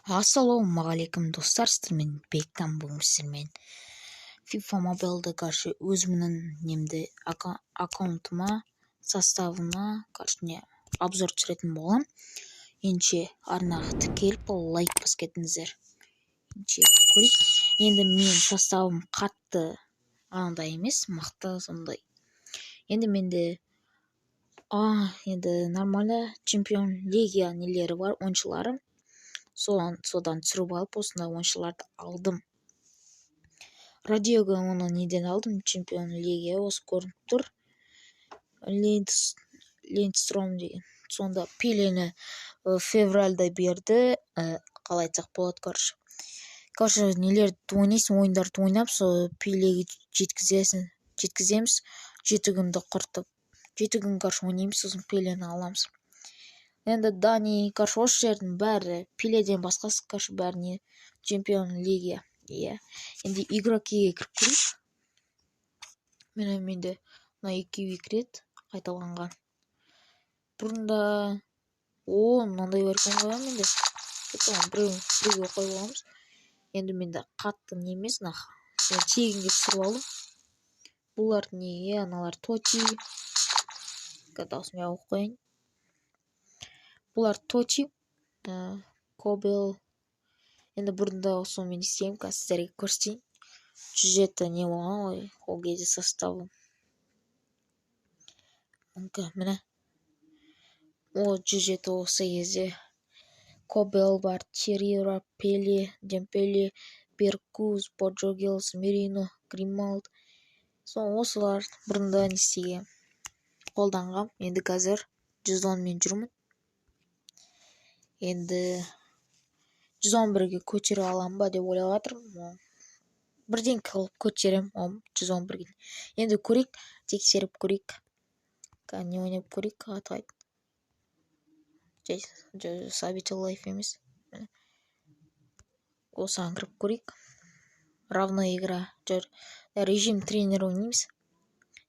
Ассалаумағалейкум, достар! Сіздермен Бектан. Бүгін сіздермен FIFA Mobile'да, короче, өзімнің немді, аккаунтыма, составыма, короче, не обзор түсіретін боламын. Ендеше арнаға тіркеліп, лайк басып кетіңіздер. Ендеше көрейік. Енді мен составым қатты анандай емес, мықты сондай. Енді менде енді нормально чемпион лига нелері бар, ойыншылары. Содан түсіріп алып, осындай ойыншыларды алдым. Родриго, оны неден алдым? Чемпион лига, осы көрініп тұр, Линдстром деген. Сонда Пелені февральда берді. Қалай айтсақ болады, короче, нелерді ойнайсың, ойындарды ойнап, сол Пелеге жеткізесің, жеткіземіз. 7 күнді құртып, 7 күн, короче, ойнаймыз, сосын Пелені аламыз. Енді Дани, короче, осы жердің бәрі, Пеледен басқасы, короче, бәріне чемпион лига, иә. Енді игрокиге кіріп көрейік. Міне, менде мына екеуі екі рет қайталанған бұрында. О, мынандай бар екен ғой менде. Біреу, біреуге қойып аламыз. Енді менде қатты не емес, мына тегінге түсіріп алдым. Бұлар не, аналар TOTY. Дауысын жауып қояйын. Бұлар TOTY, Кобел. Енді бұрында сонымен істегенмін, қазір сіздерге көрсетейін. 107 не болған ғой ол кезде составы. Міне, о, 107. Осы кезде Кобел бар, Терира, Пеле, Демпеле, Беркуз, Борджогелс, Мерино, Грималд. Сол осылар бұрында не істегенмін, қолданғам. Енді қазір 110-мен жүрмін. Енді 111-ге көтере аламын ба деп ойлап жатырмын. Бірден қылып көтеремін ол 111-ге. Енді көрейік, тексеріп көрейік, не ойнап көрейік. Аты событие лайф емес, осыған кіріп көрейік. Равная игра, режим тренер ойнаймыз.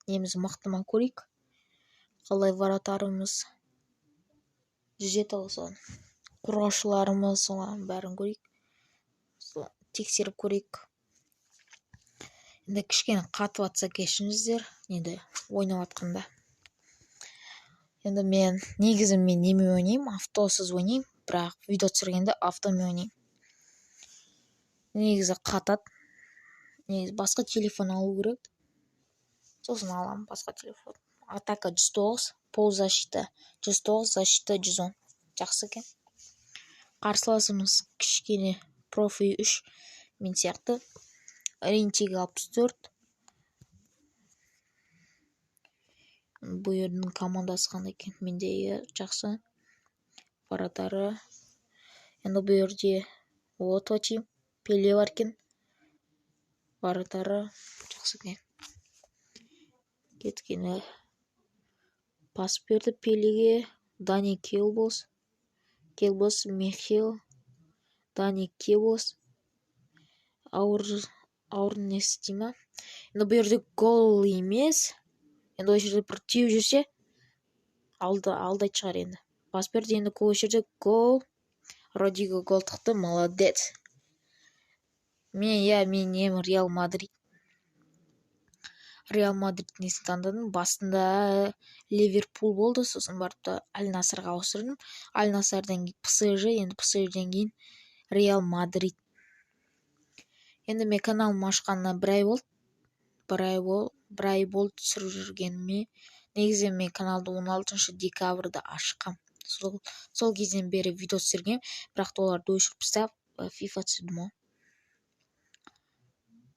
Неміз мықты ма, көрейік. Қалай вратарымыз? 107 осыған. Қорғаушыларымыз, солардың бәрін көрейік, тексеріп көрейік. Енді кішкене қатып жатса, кешіріңіздер. Енді ойнап жатқанда, енді мен негізі, мен немен ойнаймын? Автосыз ойнаймын, бірақ видео түсіргенде автомен ойнаймын. Негізі қатады. Негізі басқа телефон алу керек, сосын аламын басқа телефон. Атака 109, полузащита 109, защита 110, жақсы екен. Қарсыласымыз кішкене профи 3, мен сияқты, рейтингі 64. Бұл жердің командасы қандай екен? Менде, иә, жақсы вратары. Енді бұл жерде, о, TOTY Пеле бар екен, вратары жақсы екен. Кеткені пас берді Пелеге. Дани Келбос, Келбос, Михил, Дани Кебос, ауыр ауыр несі дей ма. Енді бұл жерде гол емес, енді ол жерде бір теуіп жүрсе, алды, алдайтын шығар. Енді пас берді, енді гол, жерде гол! Родриго гол тықты, молодец! Мен, иә, мен нем Реал Мадрид, Реал Мадрид несін таңдадым. Басында Ливерпуль болды, сосын барып та Аль Насрға ауыстырдым. Аль Насрдан кейін ПСЖ, енді ПСЖден кейін Реал Мадрид. Енді мен каналым ашқанына бір ай болды, бір ай болды түсіріп жүргеніме. Негізі мен каналды 16 декабрьда ашқам. Сол кезден бері видео түсіргенмін, бірақ та оларды өшіріп тастап, FIFA түсірдім ғой.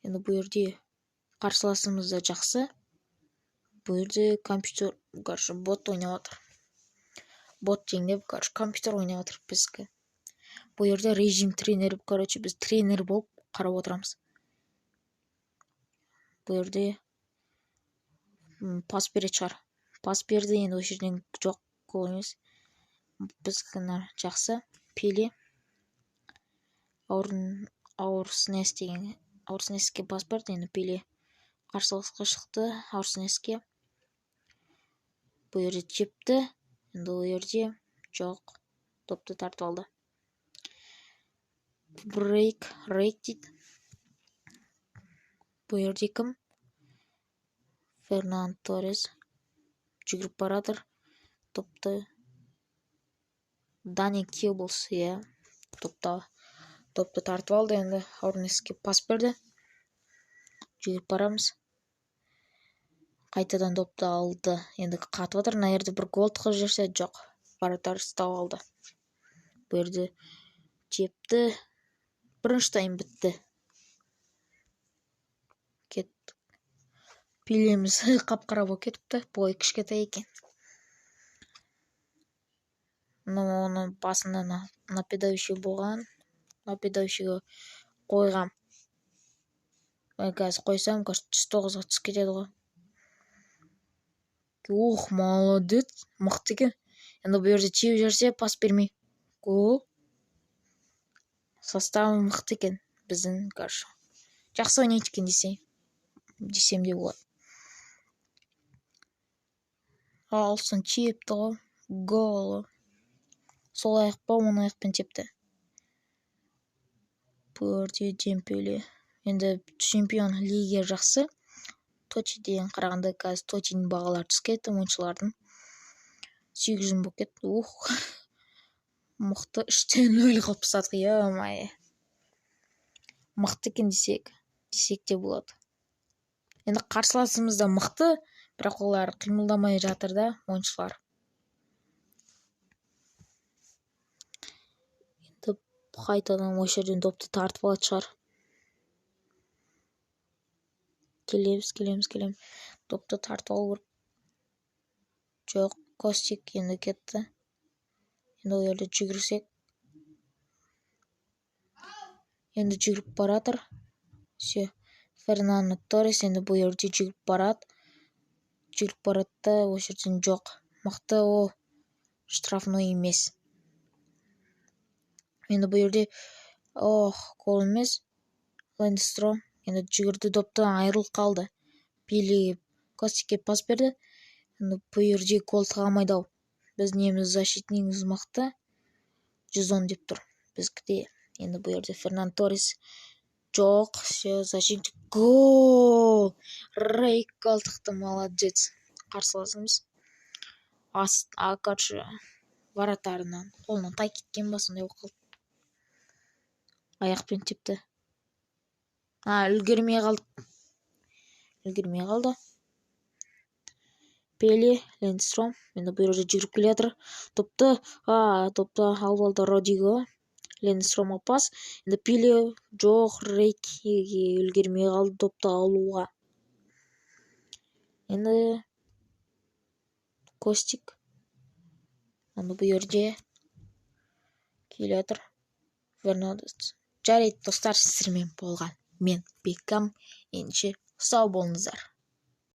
Енді бұл жерде қарсыласымыз да жақсы. Бұл жерде компьютер, короче, бот ойнап жатыр. Бот жеңдеп, короче, компьютер ойнап жатыр біздікі. Бұл жерде режим тренер, короче, біз тренер болып қарап отырамыз. Бұл жерде пас беретін шығар. Пас берді. Енді осы жерден, жоқ, гол емес. Біздікі жақсы. Пеле, Аурснес деген, Аурснеске пас берді. Енді Пеле қарсыласқа шықты, Аурснеске. Бұл жерде тепті. Енді ол жерде жоқ, допты тартып алды. Брейк, рейк дейді. Бұл жерде кім? Фернан Торрес жүгіріп баратыр. Допты Дани Килблс, иә, допты тартып алды. Енді Орнеске пас берді. Жүгіріп барамыз. Қайтадан допты алды. Енді қатып жатыр. Мына жерде бір гол тығып жіберсе, жоқ. Вратарь ұстап алды. Бұл жерде тепті. Бірінші тайм бітті. Кеттік. Пелеміз қап-қара болып кетіпті. Бойы кішкентай екен. Но оның басында нападающий болған. Нападающийге қойғам. Мен қазір қойсам, қазір 109-ға түсіп кетеді ғой. Ух, молодец, мықты екен. Енді бұл жерде теуіп жіберсе, пас бермей. Гол. Составы мықты екен біздің, короче. Жақсы ойнайды екен десем де болады. Алсын тепті ғой. Гол. Сол аяқ па, оң аяқпен тепті. Бұл жерде Дембеле. Енді чемпион лига жақсы. Тотиден қарағанда қазір Тотидің бағалары түсіп кетті ойыншылардың. 800 мың болып кетті. Ух. Мықты 3-0 қылып тастадық, ё-моё. Мықты екен десек те болады. Енді қарсыласымыз да мықты, бірақ олар қимылдамай жатыр да ойыншылар. Енді қайтадан осы жерден допты тартып алатын шығар. Келеміз, келеміз, келеміз. Допты тартып алу керек. Жоқ, Костик енді кетті. Енді ол жерде жүгірсек. Енді жүгіріп баратыр. Все. Фернандо Торрес енді бұл жерде жүгіріп барады. Жүгіріп барады да, осы жерден жоқ. Мықты, о, штрафной емес. Енді бұл жерде, ох, гол емес. Лендстром енді жүгірді, доптан айырылып қалды. Пеле Костикке пас берді. Енді бұл жерде гол тыға алмайды ау. Біз неміз, защитнигіміз мықты. 110 деп тұр біздікіде. Енді бұл жерде Фернандо Торрес жоқ, все, защитник гол. Рейк гол тықты, молодец. Қарсыласымыз. Короче, вратарынан қолынан тай кеткен ба, сондай болып қалды. Аяқпен тепті. Үлгермей қалды. Үлгермей қалды. Пеле, Лендстром. Енді бұл жерде жүгіріп келе жатыр. Допты, допты алып алды Родиго. Лендстромға пас. Енді Пеле жоқ, Рейкеге үлгермей қалды допты алуға. Енді Костик. Енді бұл жерде келе жатыр Фернандес. Жарайды, достар, сіздермен болған мен Беккам. Ендеше сау болыңыздар.